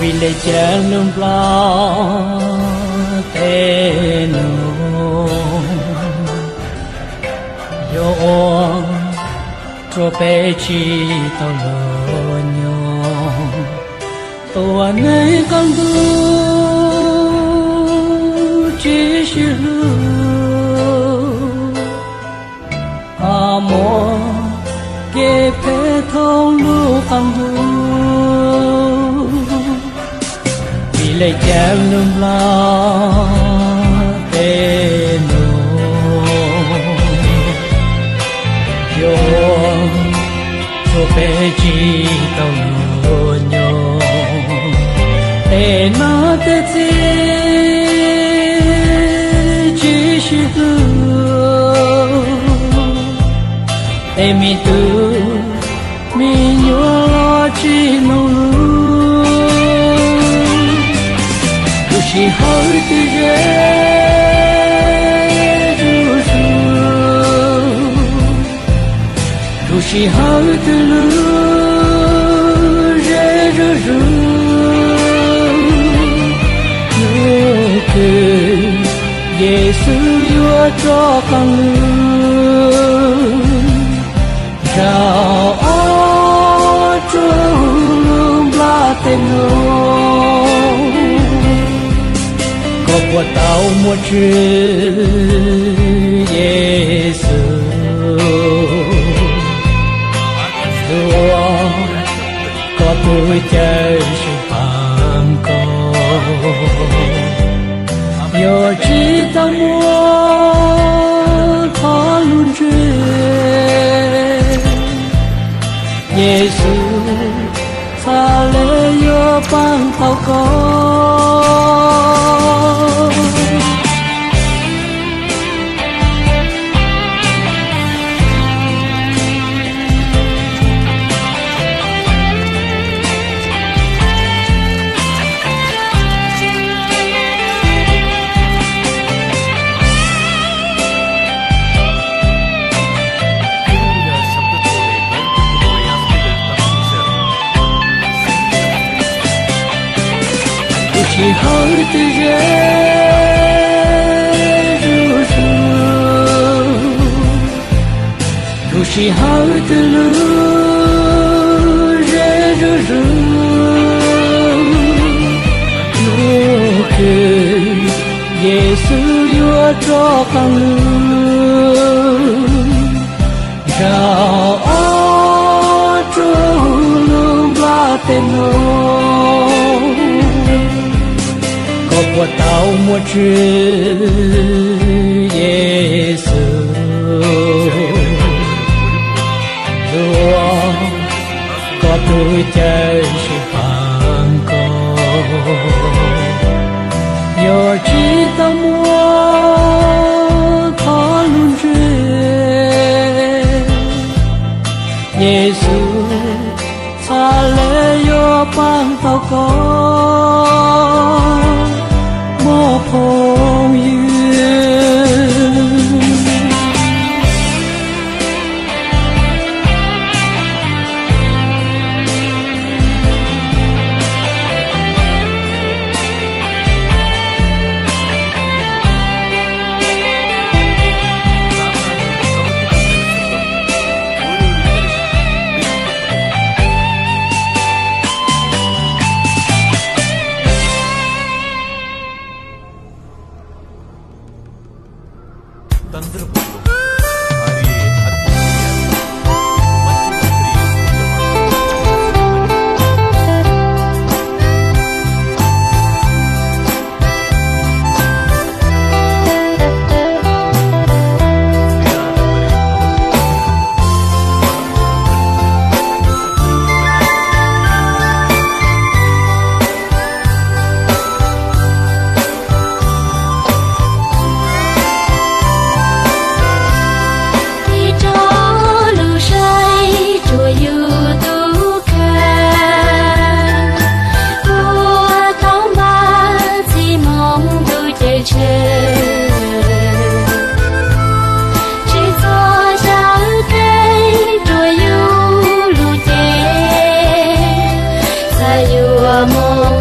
Vim le caag lug npla tej nub, yuav ua rua peb tsi tau lug nyob. Tus neeg qaab ntuj tsi sib hlub, ho muaj kev phem thoob lub qaab ntuj. Vim le caag lug npla tej nub, yuav ua rua peb tsi tau lug nyob. Tej nam tej txiv tsi sib hlub, tej me tub me nyuam los tsi mloog lus, lub sij hawm twg ze zuj zus, lub sij hawm twg lug ze zuj zus, nub twg Yexus yuav rov qaab lug. Zaum ob tsuj lug npla tej nub, koj puas tau muaj tswv Yexus, hlub koj tug caw sib pab koj, yuav tsi tau muaj qhov lug ntseg. Yexus txhad le yuav paab tau koj. Lub sij hawm twg ze zuj zus, lub sij hawm twg lug ze zuj zus, nub twg Yexus yuav rov qaab lug. Zaum ob tsuj lug npla tej nub, koj puas tau muaj tswv Yexus, hlub koj tug caw sib pab koj, yuav tsi tau muaj qhov lug ntseg. Yexus txhad le yuav paab tau koj, muaj phooj ywg. Ib tsob lus saib tsuas yug tub kawg, ua tau npaj txij moog ntuj ceeb tsheej. Tsis txuag xyaw kev rua yug lug cev, txhaj yuav moog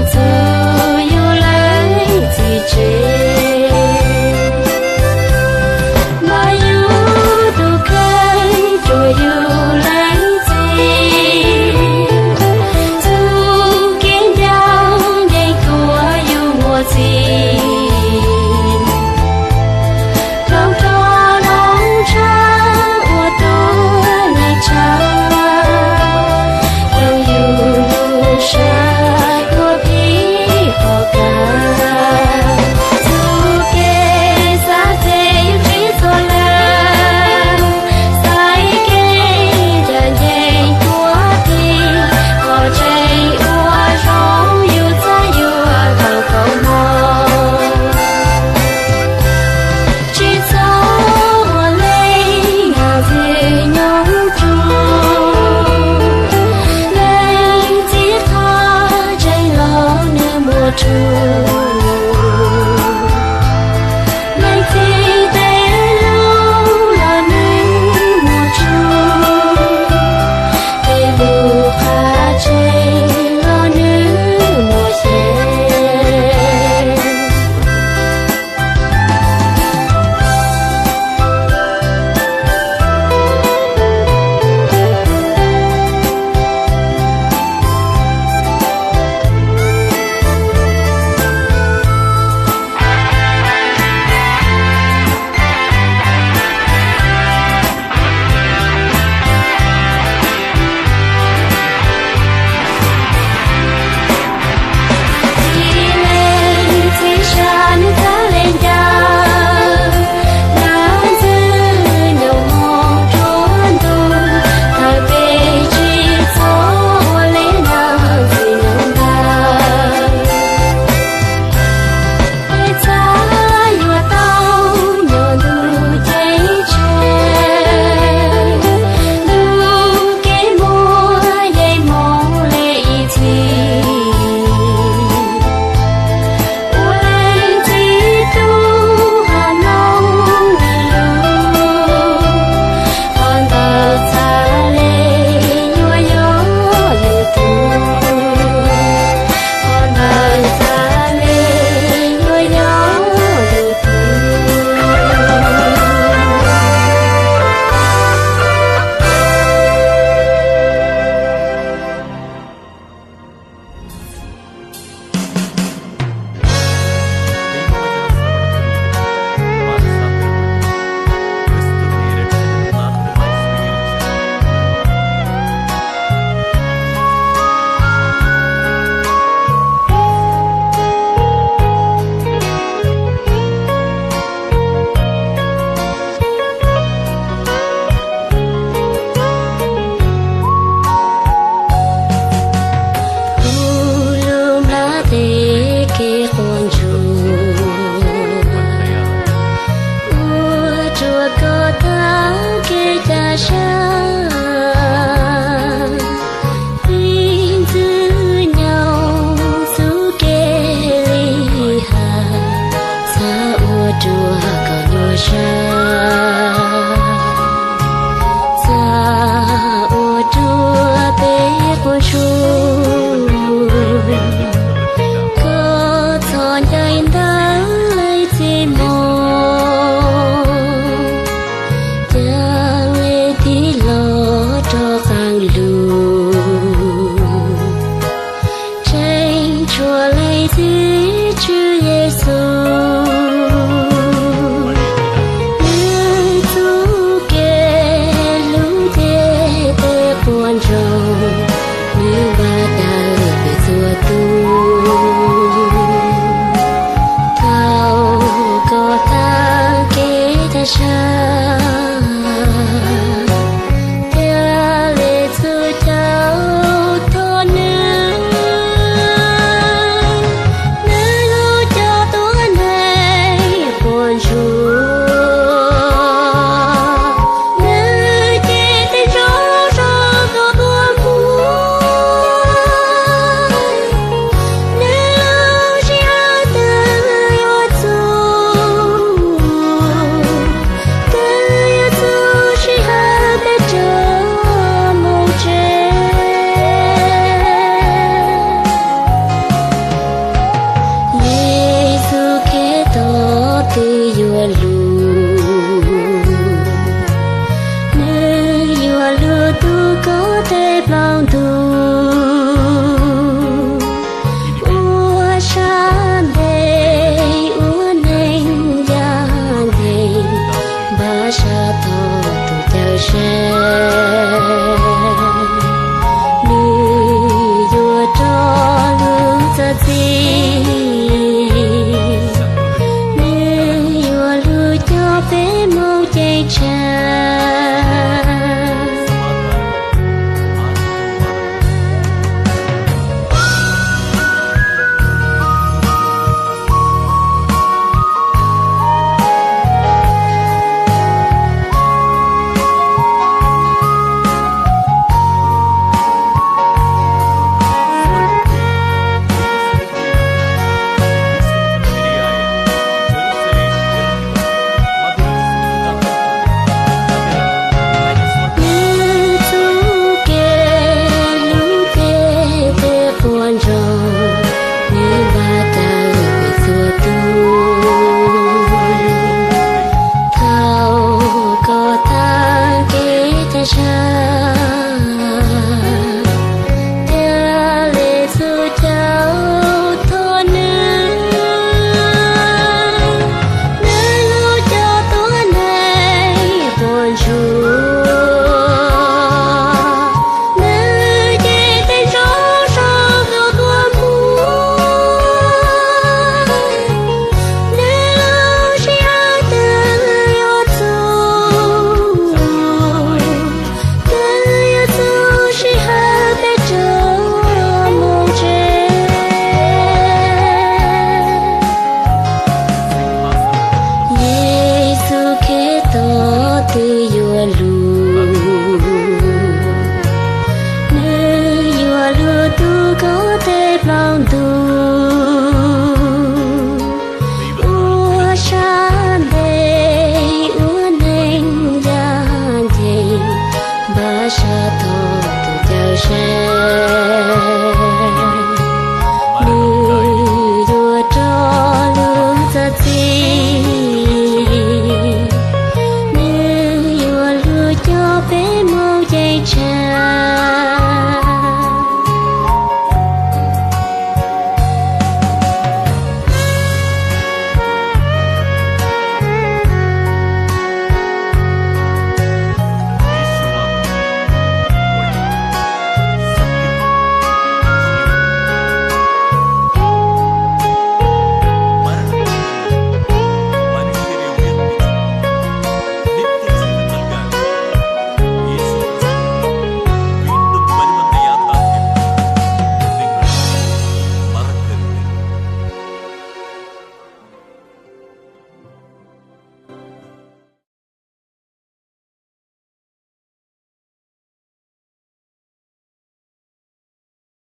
Tshwj